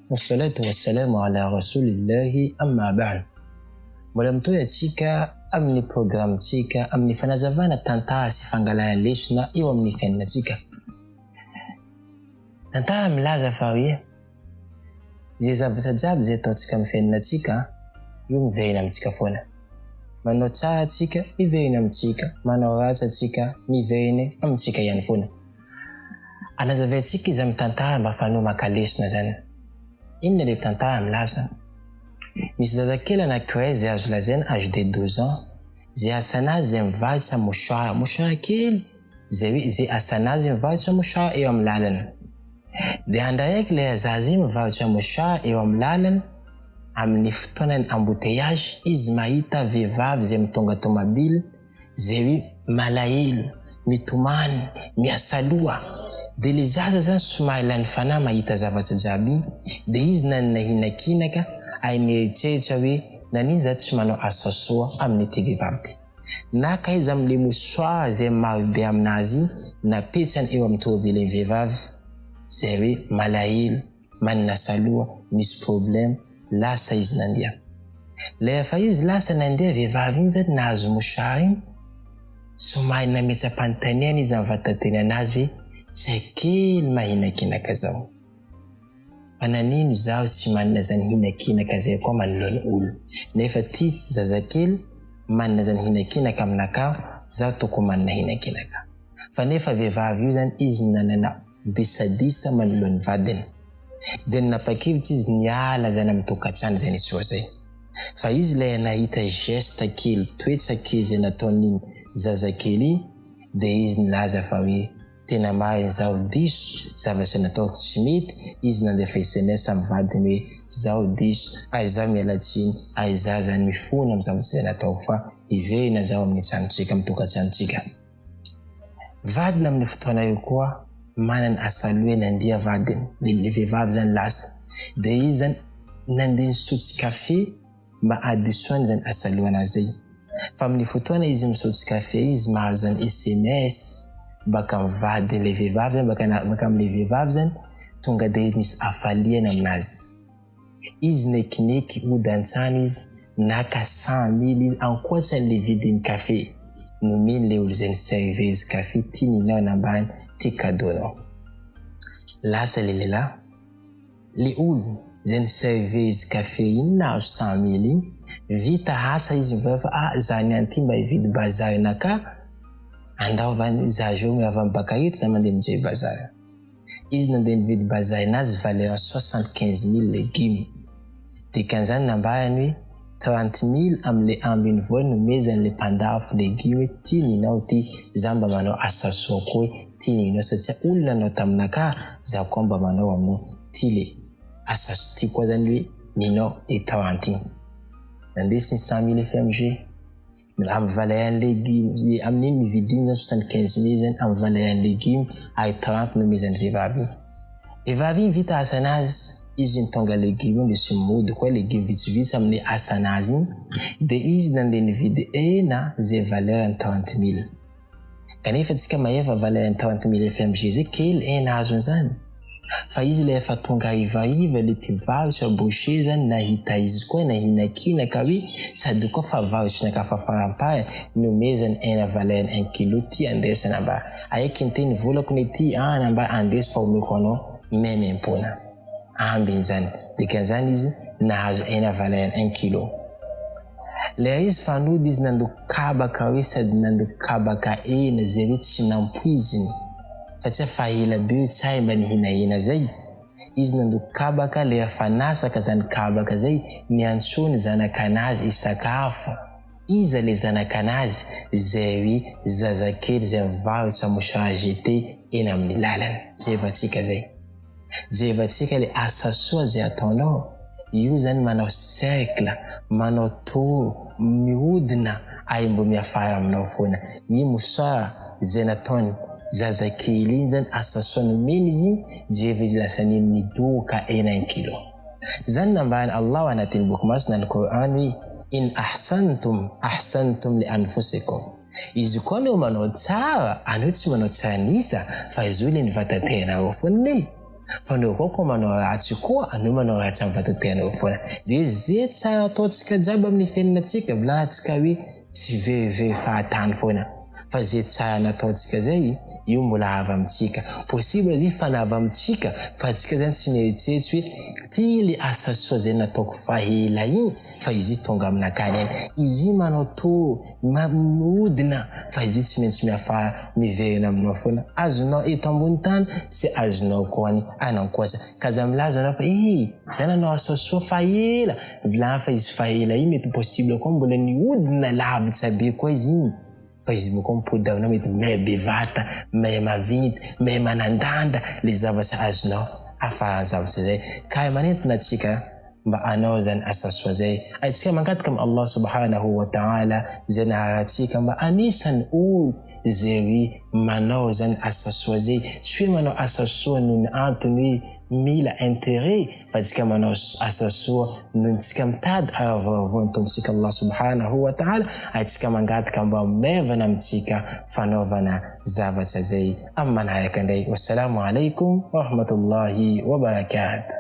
Wassalatu wassalamu ala rasulillahi amma ba'd. Mbola mitohy antsika amin'ny programme-tsika amin'ny fanazavana tantara sy fangalana lesona eo amin'ny fiainantsika. Tantara milaza fa hoe izay zavatra jiaby izay ataontsika amin'ny fiainantsika io miverina amintsika foana. Manao tsara antsika, miverina amintsika, manao ratsy antsika, miverina amintsika ihany foana. Anazavaintsika izy amin'ny tantara mba afahanao maka lesona izany. Inona ilay tantara milaza? Misy zazakely anankiray izay azo lazaina age de 12 ans, izay asanazy izay mivarotra mouchoir, mouchoir kely, izay hoe izay asanazy mivarotra mouchoir eo amin'ny lalana. Dia andraiky ilay zaza iny mivarotra mouchoir eo amin'ny lalana, amin'ny fotoanan'ny embouteillage, izy mahita vehivavy izay mitonga tomabile, Zay hoe malahelo, mitomany, miasa loha. De le zaza zany somary lany fanahy mahita zavatra jiaby iny, de izy nanana hinakinaka ay mieritreritra hoe nanino za tsy manao asa soa amin'ity vehivavy ty. Naka izy amle mouchoir zay maro be aminazy iny napetsany eo amin'ny tomobilin'ny vehivavy, zay hoe malahelo, manana saloha, misy problème, lasa izy nandeha. Lefa izy lasa nandeha vehivavy iny zany nahazo mouchard iny, somary nametsa-panontaniana izy amin'ny vatatenanazy hoe tsy hay kely mahinakinaka zao. Fa nanino zaho tsy manana zany hinakinaka zay koa manoloana olo. Nefa ty tsy zazakely manana zany hinakinaka aminakaho, zaho tokony manana hinakinaka. Fa nefa vehivavy io zany izy nanana disadisa manoloan'ny vadiny. Dia nanapa-kevitra izy niala zany amin'ny tokantrano izay niseho zay. Fa izy ilay nahita geste kely, toetra kely izay nataon'iny zazakely iny dia izy nilaza fa hoe tena marina izaho diso, zavatra nataoko tsy mety, izy nandefa sms amin'ny vadiny hoe izaho diso, ary izaho miala tsiny, ary izaho zany mifona amin'ny zavatra izay nataoko fa hiverina izaho amin'ny tranontsika, amin'ny tokantranontsika. Vadiny amin'ny fotoana io koa manana asaloe nandia vadiny, le vehivavy zany lasa de izy zany nandeha nisotro kafe mba hadisoany zany asaloana zay fa amin'ny fotoana izy misotro kafe izy mahazo zany sms baka amin'ny vadiny le vehivavy zany baka baka amle vehivavy zany tonga de izy misy hafaliana aminazy. Izy nekineky mody antsany izy naka 100 mille izy ankoatran le vidiny café nomeny le olo zay ni-serve izy café ty ninao nambany ty cadeau nao. Lasa le lehilahy, le olo zay ni-serve izy café iny nahazo 100 mille iny, vita asa izy mivava fa ah za niany ty mba hividy bazary naka, andao va za zao miava baka eto za mandeha mijery bazary. Izy nandeha nividy bazainazy valeur 75 mille legume. Dikan'izany nambarany hoe 30 mille amle ambiny vola nomezany le mpandafo legume hoe ty ninao ty za mba manao asa soa koa hoe ty ninao satria olona nanao taminakahy za koa mba manao aminao ty le asa ty koa zany hoe ninao le 30 iny. Nandesiny 100 mille FMG. Amin'ny valeur ny legume, amin'iny ny vidiny zany 75 mille zany amin'ny valeur ny legume ary 30 nomezan'ny vehivavy iny. Vehivavy iny vita asanazy, izy iny tonga legume iny de sy mody koa legume vitsivitsy amin'ny asanazy iny, de izy nandeha nividy hena zay valeur ny 30 mille. Kanefa tsika mahefa valeur ny 30 mille FMG zay kely hena azony zany. Fa izy ilay efa tonga harivariva le mpivarotra boucher zany nahita izy koa nahinakina ka hoe sady koa fa varotry naka faramparany nomezany hena valeur ny un kilo ty andesana mba aiky niteny volako ne ty an mba andeso fa omeko anao maimaimpoana ambiny zany dikan'izany izy nahazo hena valeur un kilo. Lera izy fa nody izy nandoko kabaka hoe sady nandoko kabaka hena zay hoe tsy nampoiziny fa tsy fa ela be hoe tsy hay mba nihina hena zay izy nandoko kabaka lera fa nasaka zany kabaka zay niantsoany zanakanazy hisakafo iza le zanakanazy zay hoe zazakely zay mivarotra mouchoir jeté eny amin'ny lalana jevatsika zay. Jerevantsika le asa soa zay ataonao, io zany manao cercle, manao tour, mihodina ary mbo miafara aminao foana. Ny mouchoir zay nataony zazakely iny zany asa soa nomeny izy iny, jereva izy lasa nino nidoka hena un kilo. Zany nambaran'i Allah anatin'ny boky masina ny Coran hoe, In ahsantum ahsantum li anfusikum. Izy koa anao manao tsara, anao tsy manao tsara an'isa fa izy io le ny vatatenareo foana e. Fa anao koa koa manao ratsy koa anao manao ratsy amin'ny vatan-tenanao foana. Dia ze tsara ataontsika jiaby amin'ny fiainantsika volantsika hoe tsy verivery fahatany foana. Fa ze tsara nataontsika zay io mbola avy amintsika. Possible izy fa navy amintsika fa antsika zany tsy nieritseritsy hoe ty le asa soa zay nataoko fahela igny fa izy tonga aminakany any. Izy manao tour mihodina fa izy tsy maintsy miafara miverina aminao foana. Azonao eto ambony tany sy azonao koa any anankoasa. Ka aza milaza anao fa ee za nanao asa soa fahela, vilany fa izy fahela iny mety possible koa mbola nihodina lavitra be koa izy iny fa izy koa mipody aminao mety may bevata, may maventy, may manandanja le zavatra azonao afaran'ny zavatra zay. Ka manentana antsika mba hanao izany asa soa zay. Antsika mangataka amin'i Allah subhanahu wa ta'ala izay nahary antsika mba anisan'ny olo izay hoe manao izany asa soa zay. Tsy hoe manao asa soa noho ny antony hoe mila intérêt fa antsika manao asa soa noho ny tsika mitady hahavaovao ny Tompontsika Allah subhanahu wa ta'ala. Antsika mangataka mba ho maivana amintsika fanaovana zavatra zay amin'ny manaraka indray. Wassalamu alaikum wa rahmatullahi wa barakatuh.